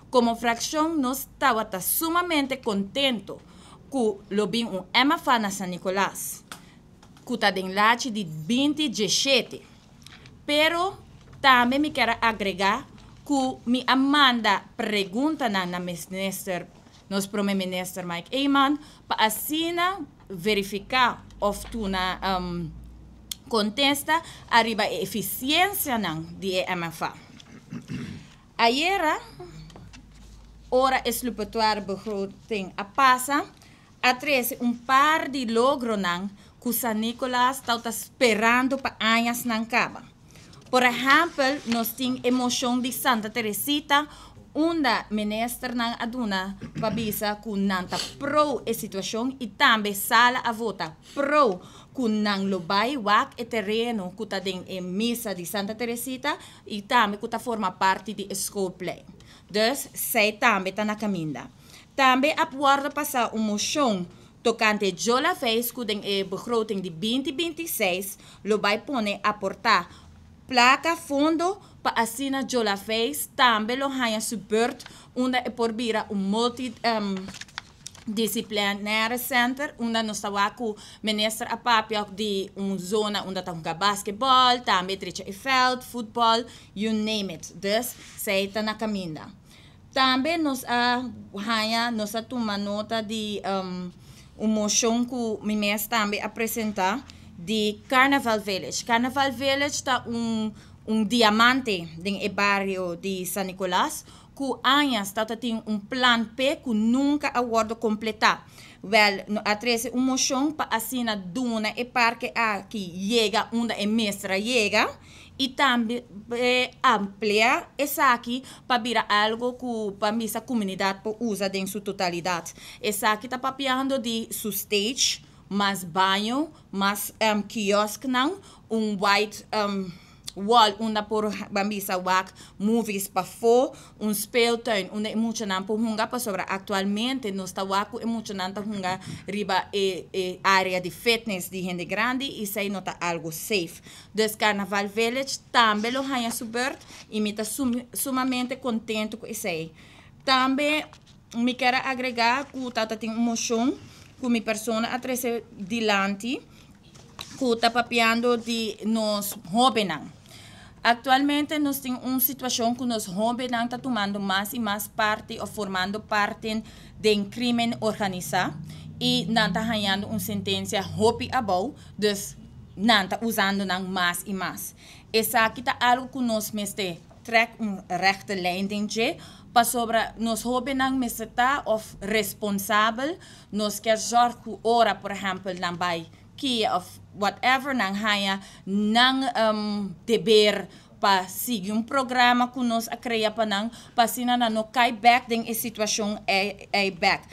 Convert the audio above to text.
Como fraccion nos tabata sumamente contento cu lo bin un MFA na San Nicolas, cu ta den lachi di 2017. Pero tambe mi kier agrega cu mi a manda pregunta na minister, nos prome minister Mike Eman, pa asina verifica of duna contesta ariba eficiencia nan di MFA. Ayera, ora e sluipbegroting a pasa, a trece un par di logronan cu San Nicolas ta sperando pa añanan caba. Por ehempel, nos tin e mocion di Santa Teresita, unda ministernan a duna pa bisa cu nan ta pro e situacion y tambe sala a vota pro cu nan lo bay wak e tereno cu ta den e misa di Santa Teresita y tambe cu ta forma parti di schoolplein. Dus, esey tambe ta na caminda. Tambe a wordo pasa un mocion tocante Jola Veis cu den e begroting di 2026 lo bay pone aporta placa fondo pa asina Jola Veis tambe lo haya su beurt, unda e por bira un multi disciplinaire center, unda nos ta cu minister a papia di un zona unda ta hunga basketball, tambe drecha e veld, football, you name it. Dus, esey ta na caminda. Tambe nos a haya, nos a tuma nota di un mocion cu mi mes tambe a presenta di Carnival Village. Carnival Village ta un diamante den e bario di San Nicolas, cu aña tin un plan P cu nunca a wordo completa. Wel, a trece un mocion pa asina duna e parke aki yega unda e mester yega y tambe amplia esaki pa bira algo cu pa misa comunidad por usa den su totalidad. Esaki ta papiando di su stage, mas baño, mas kiosk nan, un white wall unda por ban bisa wak movies pafo, un speeltuin unda e muchanan por hunga, pasobra actualmente nos ta wak e muchanan ta hunga riba e area di fitness di hende grandi y esey no ta algo safe. Dus Carnaval Village tambe lo haya su beurt y mi ta sumamente contento cu esey. Tambe mi kier agrega cu tata tin un mocion cu mi persona a trece dilanti cu ta papiando di nos hobennan. Actualmente nos tin un situacion cu nos hobennan ta tumando mas y mas parti of formando parti di crimen organisa y nan ta hayando un sentencia hopi abou, dus nan ta usando nan mas y mas. Esaki ta algo cu nos mester trek un rechte lijn den dje, pasobra nos hobennan mester ta of responsabel. Nos kier zorg cu ora, por ehempel, nan bay kia of whatever, nan haya nan deber pa sigui un programa cu nos a crea pa nan, pa asina nan no cay back den e situacion ey back.